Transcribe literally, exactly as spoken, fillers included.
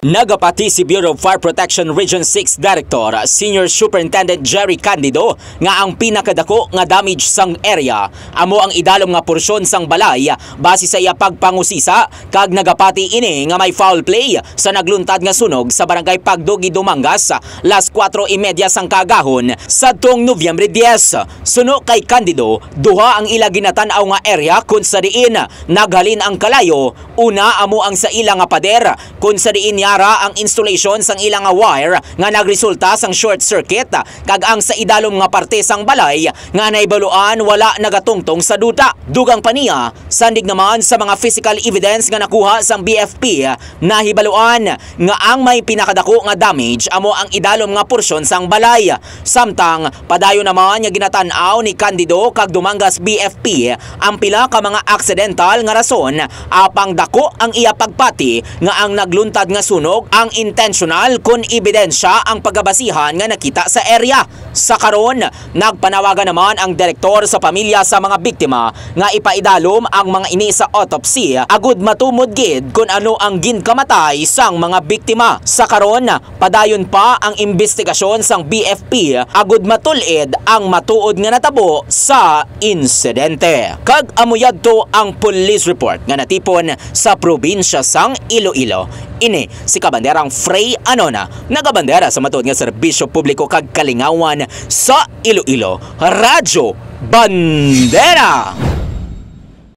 Nagapati si Bureau of Fire Protection Region six Director Senior Superintendent Jerry Candido nga ang pinakadako nga damage sang area amo ang idalom nga porsyon sang balay, base sa iya pagpangusisa, kag nagapati ini nga may foul play sa nagluntad nga sunog sa Barangay Pagdugi, Dumangas, las kuwatro y media sang kaagahon sadtong Nobyembre diyes. Suno kay Candido, duha ang ila ginatan-aw nga area kun sa diin naghalin ang kalayo. Una, amo ang sa ila nga pader, kun sa diin yara ang installation sang ila nga wire nga nagresulta sang short circuit, kag ang sa idalom nga parte sang balay nga nahibaluan wala nagatungtong sa duta. Dugang pa niya, sandig naman sa mga physical evidence nga nakuha sang B F P, nahibaluan nga ang may pinakadako nga damage amo ang idalom nga porsyon sang balay. Samtang padayon naman nga ginatan-aw ni Candido kag Dumangas B F P ang pila ka mga aksidental nga rason, apang dako ang iya pagpati nga ang nagluntad nga sunog ang intensyonal kon ebidensya ang pagabasihan nga nakita sa area. Sa karon, nagpanawagan naman ang direktor sa pamilya sa mga biktima nga ipaidalom ang mga ini sa autopsy agud matumod gid kon ano ang ginkamatay sang mga biktima. Sa karon, padayon pa ang imbestigasyon sang B F P agud matul-id ang matuod nga natabo sa insidente. Kag amo yadto ang police report nga natipon sa probinsya sang Iloilo. Ini si Kabanderang Frey Anona, nagabandera sa matuod nga serbisyo publiko kag kalingawan sa Iloilo, Radyo Bandera.